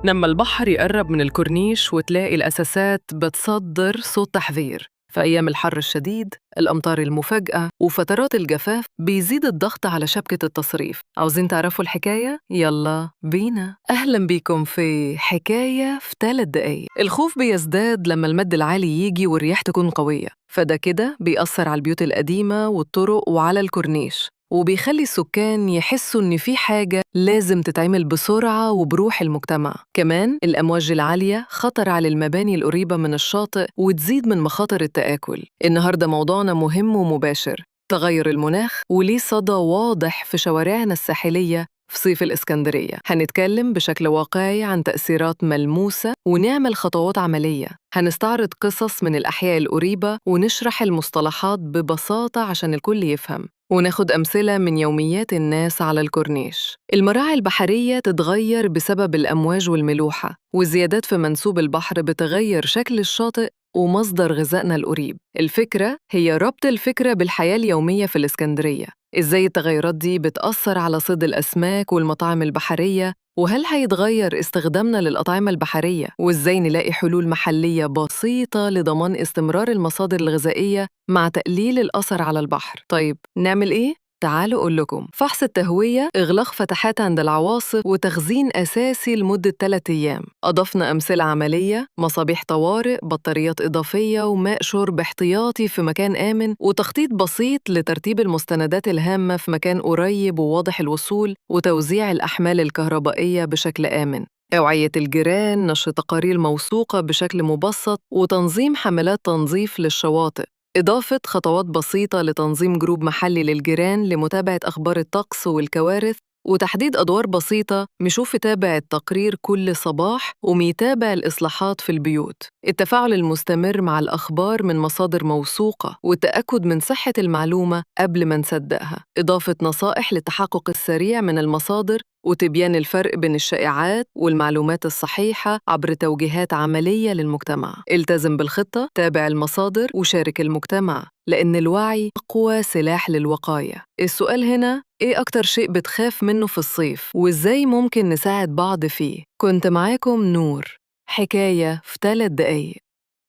لما البحر يقرب من الكورنيش وتلاقي الأساسات بتصدر صوت تحذير. في أيام الحر الشديد، الأمطار المفاجئة، وفترات الجفاف بيزيد الضغط على شبكة التصريف. عاوزين تعرفوا الحكاية؟ يلا بينا. أهلا بيكم في حكاية في 3 دقايق. الخوف بيزداد لما المد العالي يجي والرياح تكون قوية، فده كده بيأثر على البيوت القديمة والطرق وعلى الكورنيش، وبيخلي السكان يحسوا إن في حاجة لازم تتعمل بسرعة وبروح المجتمع. كمان الأمواج العالية خطر على المباني القريبة من الشاطئ وتزيد من مخاطر التآكل. النهاردة موضوعنا مهم ومباشر، تغير المناخ وليه صدى واضح في شوارعنا الساحلية في صيف الإسكندرية. هنتكلم بشكل واقعي عن تأثيرات ملموسة ونعمل خطوات عملية. هنستعرض قصص من الأحياء القريبة ونشرح المصطلحات ببساطة عشان الكل يفهم، وناخد أمثلة من يوميات الناس على الكورنيش. المراعي البحرية تتغير بسبب الأمواج والملوحة، والزيادات في منسوب البحر بتغير شكل الشاطئ ومصدر غذائنا القريب. الفكرة هي ربط الفكرة بالحياة اليومية في الإسكندرية. إزاي التغيرات دي بتأثر على صيد الأسماك والمطاعم البحرية، وهل هيتغير استخدامنا للأطعمة البحرية، وإزاي نلاقي حلول محلية بسيطة لضمان استمرار المصادر الغذائية مع تقليل الأثر على البحر. طيب نعمل إيه؟ تعالوا أقول لكم. فحص التهوية، إغلاق فتحات عند العواصف، وتخزين أساسي لمدة 3 أيام. أضفنا أمثلة عملية، مصابيح طوارئ، بطاريات إضافية، وماء شرب احتياطي في مكان آمن، وتخطيط بسيط لترتيب المستندات الهامة في مكان قريب وواضح الوصول، وتوزيع الأحمال الكهربائية بشكل آمن. توعية الجيران، نشر تقارير موثوقة بشكل مبسط، وتنظيم حملات تنظيف للشواطئ. إضافة خطوات بسيطة لتنظيم جروب محلي للجيران لمتابعة أخبار الطقس والكوارث، وتحديد أدوار بسيطة مشوف يتابع التقرير كل صباح وميتابع الإصلاحات في البيوت. التفاعل المستمر مع الأخبار من مصادر موثوقة والتأكد من صحة المعلومة قبل ما نصدقها. إضافة نصائح للتحقق السريع من المصادر وتبيان الفرق بين الشائعات والمعلومات الصحيحة عبر توجيهات عملية للمجتمع. التزم بالخطة، تابع المصادر، وشارك المجتمع، لأن الوعي أقوى سلاح للوقاية. السؤال هنا، إيه أكتر شيء بتخاف منه في الصيف؟ وإزاي ممكن نساعد بعض فيه؟ كنت معاكم نور، حكاية في 3 دقايق.